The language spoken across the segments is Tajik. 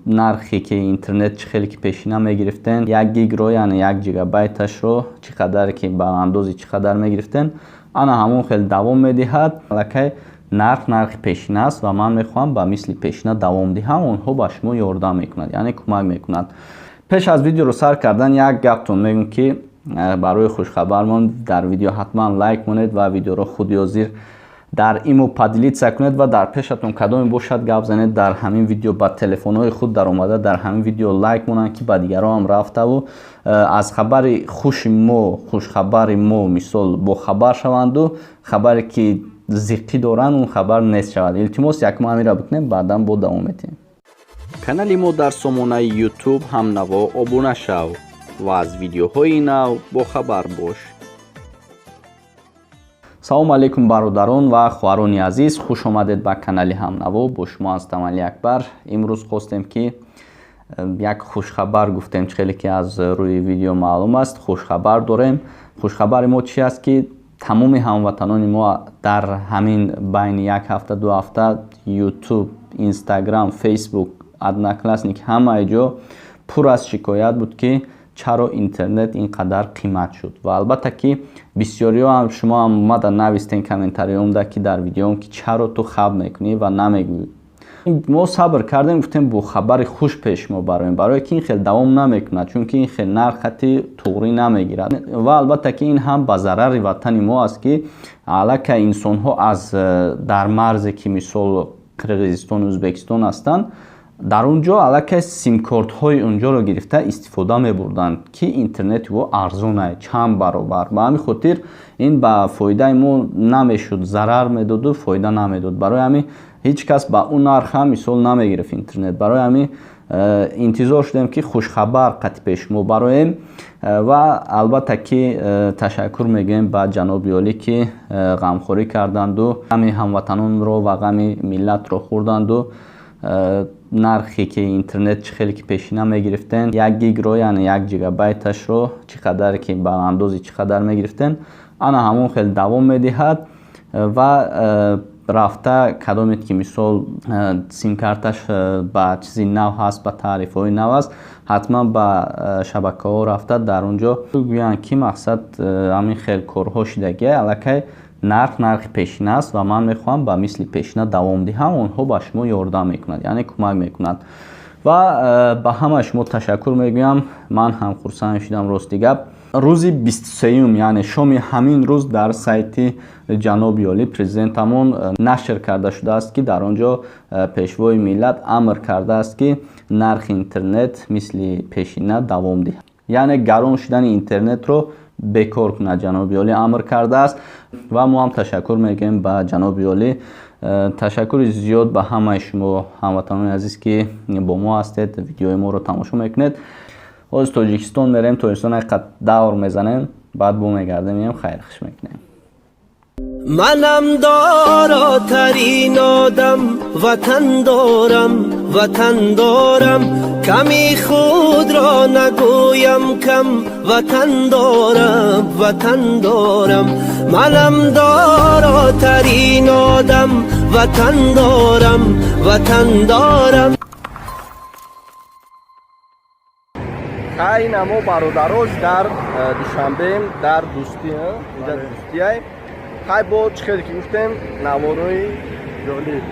Нархе ки интернет чӣ хеле ки пешина мегирифтен, як гигро, яъне як гигабайташро чӣ қадаре ки ба андози чӣ қадар мегирифтен, ана ҳамон хел давом медиҳад. Аллакай нарх нархи пешина аст ва ман мехоҳам ба мисли пешина давом диҳам. Онҳо ба шумо ёрдам мекунад, яъне кӯмак мекунад. Пеш аз видеоро сар кардан як гаптон мегӯм, ки барои хушхабармон дар видео ҳатман лайк монед ва видеоро худи ҳозир дар имо поделиться кунед ва дар пешатон кадоме бошад гап занед, дар ҳамин видео ба телефонҳои худ даромада дар ҳамин видео лайк монанд, ки ба дигарон ҳам рафтаву аз хабари хуши мо, хушхабари мо мисол бохабар шаванду хабаре ки зиққӣ доранд, он хабар нест шавад. Илтимос, якум ҳаминро бикунем, баъдан бо давом медиҳем. Канали мо дар сомонаи YouTube «Ҳамнаво» обуна шав ва аз видеоҳои нав бохабар бош. Салому алейкум, бародарон ва хоҳарони азиз, хуш омадед ба канали «Ҳамнаво». Бо шумо ҳастам Али Акбар. Имрӯз хостем, ки як хушхабар гуфтем, чӣ хеле ки аз рӯи видео маълум аст, хушхабар дорем. Хушхабари мо чи аст? Ки тамоми ҳамватанони мо дар ҳамин байни як ҳафта, 2 ҳафта Ютуб, Инстаграм, Фейсбук, Одноклассник, ҳамаи ҷо пур аз шикоят буд, ки чаро интернет ин қадар қимат шуд. Ва албатта ки бисёриҳо ҳам, шумо ҳам омада навистен комментариёмда, ки дар видеом, ки чаро ту хаб мекунӣ ва намегӯӣ. Мо сабр кардем, гуфтем бо хабари хуш пеш мо бароем, барое ки ин хел давом намекунад, чунки ин хел нарх хати туғрӣ намегирад. Ва албатта ки ин ҳам ба зарари ватани мо аст, ки аллакай инсонҳо аз дар марзе ки мисол Қирғизистону Ӯзбекистон ҳастанд, дар он ҷо аллакай симкортҳои онҷоро гирифта истифода мебурданд, ки интернети ӯ арзон чанд баробар. Ба ҳамин хотир ин ба фоидаи мо намешуд, зарар медоду фоида намедод. Барои ҳамин ҳеҷ кас ба он нарх ҳам мисол намегирифт интернет. Барои ҳамин интизор шудем, ки хушхабар қати пеш мо бароем. Ва албатта ки ташаккур мегӯем ба ҷаноби олӣ, ки ғамхорӣ карданду ғами ҳамватанонро ва ғами миллатро хӯрданду нархе ки интернет чӣ хеле ки пешина мегирифтен, як гигро, яъне як гигабайташро чӣ қадаре ки ба андози чӣ қадар мегирифтен, ана ҳамон хел давом медиҳад. Ва рафта кадомед ки мисол симкарташ ба чизи нав ҳаст, ба таърифҳои нав аст, ҳатман ба шабакаҳо рафта дар он ҷо гӯянд, ки мақсад ҳамин хел корҳо шидагия, аллакай нарх нархи пешина аст ва ман мехоҳам ба мисли пешина давом диҳам. Онҳо ба шумо ёрдам мекунад, яъне кӯмак мекунад. Ва ба ҳамаи шумо ташаккур мегӯям. Ман ҳам хурсанд шудам, рости гап. Рӯзи 23-юм, яъне шоми ҳамин рӯз, дар сайти ҷаноби олӣ президентамон нашр карда шудааст, ки дар он ҷо пешвои миллат амр кардааст, ки нархи интернет мисли пешина давом диҳад, яъне гарон шудани интернетро бекор кунад, ҷаноби олӣ амр кардааст. Ва мо ҳам ташаккур мегӯем ба ҷаноби олӣ. Ташаккури зиёд ба ҳамаи шумо ҳамватанони азиз, ки бо мо ҳастед, видеои моро тамошо мекунед. Ҳозир Тоҷикистон мерем, Тоҷикистон як давр мезанем, баъд бо мегардем, меем, хайрхуш мекунем. Манам доротарин одам, ватан дорам, ватан дорам, ками худро нагӯям кам, ватан дорам, ватан дорам. Манам доротарин одам, ватан дорам, ватан дорам. Хай, мо бародарош дар Душанбеем, дар Дӯстӣ, инҷа Дӯстияй. Хай, бо чӣ хеле ки гуфтем, наворои ҷолиб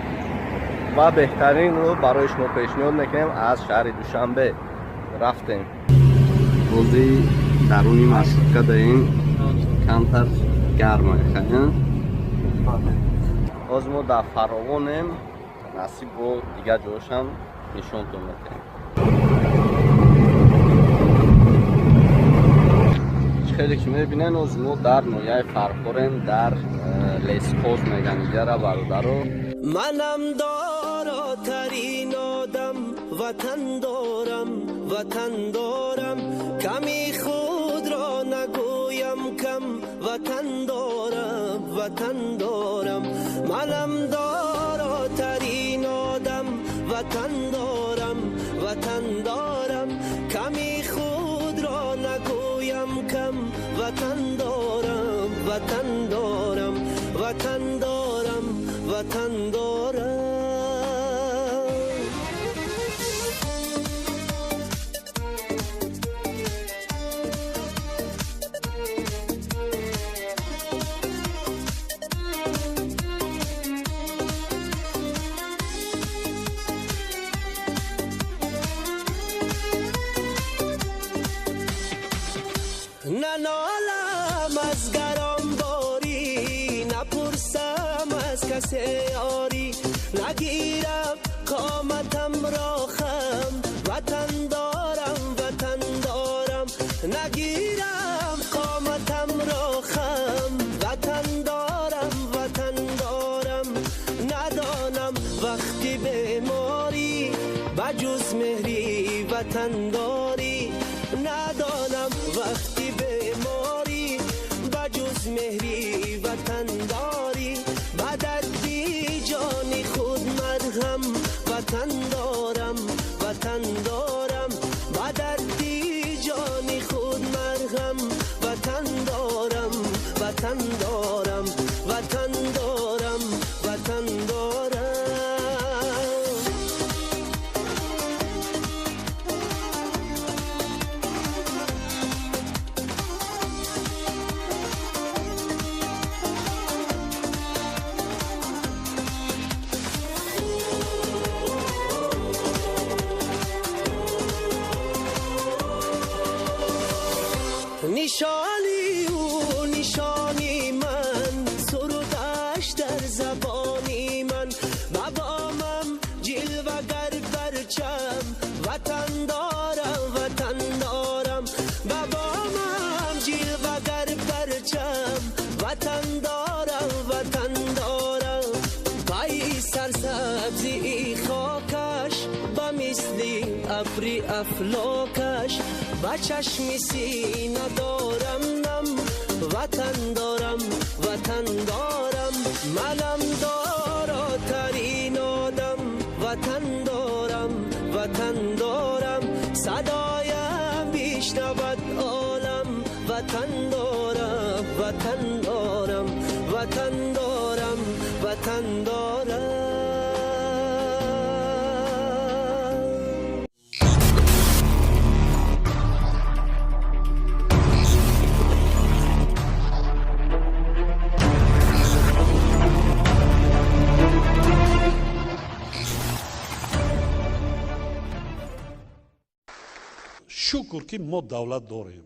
ва беҳтаринро барои шумо пешниҳод мекунем аз шаҳри Душанбе. Рафтем, бози даруни маршрутка даем, камтар гарма. Ҳозир мо дар Фаровонем, насиб бо дигар ҷоошам нишонтон метаҳем. Хеле ки мебинен, ҳозир мо дар ноҳияи Фархорем, дар Лесхоз меган иҷара, бародаро. Манам доротарин одам, ватан дорам, ватан дорам, ками худро нагӯям кам, ватан дорам, ватан дорам. Манам доротарин одам, ватан дорам, ватан дорам, ками худро нагӯям кам, ватан дорам, ватан дорам, ватан дорам, ватан дорам. ёрӣ нагирам қоматам ро хам ватан дорам ватан дорам нагирам қоматам ро хам ватан дорам ватан дорам надонам вақти беморӣ ба ҷуз меҳри ватандорӣ надонам вақти беморӣ ба ҷуз меҳри ватандорӣ ба дарди ҷони худ марҳам ватан дорам ватан дорам ба дарди ҷони худ марҳам ватан дорам ватан дорам ватан дорам ватан дорам. Нишони ӯ нишони ман сурудаш дар забони ман ба бомам ҷилвагар парчам ватан дорам ватан дорам ба бомам ҷилвагар парчам ватан дорам ватан дорам пайи сарсабзии хокаш ба мисли абри афлокаш ба чашми сина дорам нам ватан дорам ватан дорам манам доротарин одам ватан дорам ватан дорам садоям бишнавад олам ватан дорам ватан дорам ватан дорам ватан дорам. Шукр ки мо давлат дорем,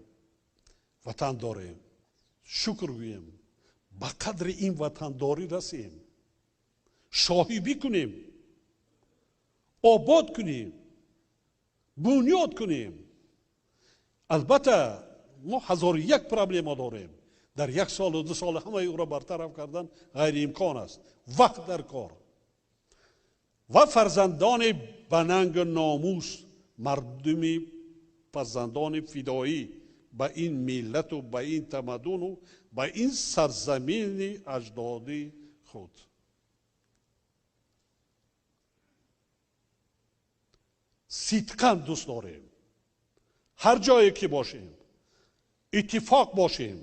ватан дорем. Шукр гӯем, ба қадри ин ватандорӣ расем, шоҳӣ бикунем, обод кунем, бунёд кунем. Албатта мо 1001 проблема дорем. Дар як солу ду сол ҳамаи ӯро бартараф кардан ғайриимкон аст. Вақт дар кор ва фарзандони ба нангу номус, мардуми фарзандони фидоӣ ба ин миллату ба ин тамаддуну ба ин сарзамини аҷдодии худ. Сидқан дӯст дорем. Ҳар ҷое ки бошем, иттифоқ бошем.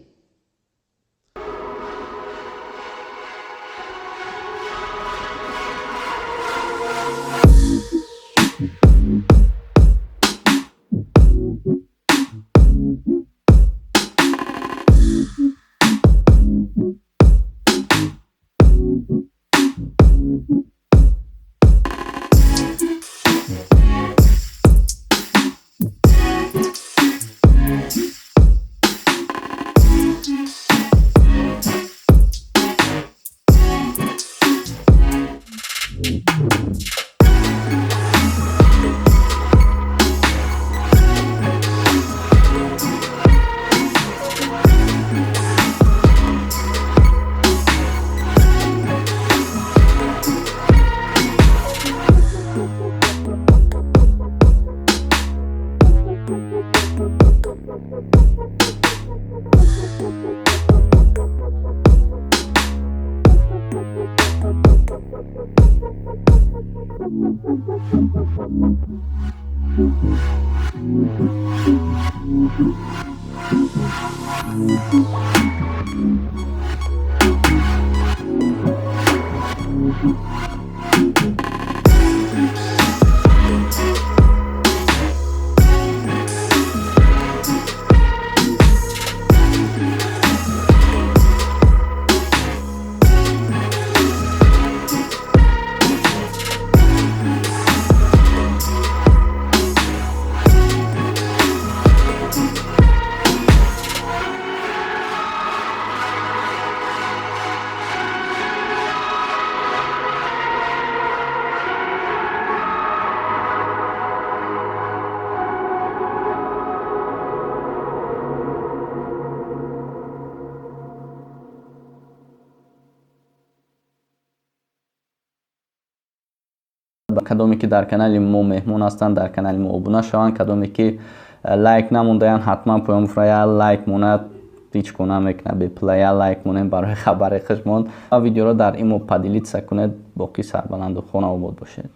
Кадоме ки дар канали мо меҳмон ҳастанд, дар канали мо обуна шаванд. Кадоме ки лайк намондаянд, ҳатман поён буфра, як лайк монад, ҳеҷ кор намекунад, бепула як лайк монем барои хабари хушмон. Ва видеоро дар имо поделиться кунед. Боқӣ сарбаланду хонаобод бошед.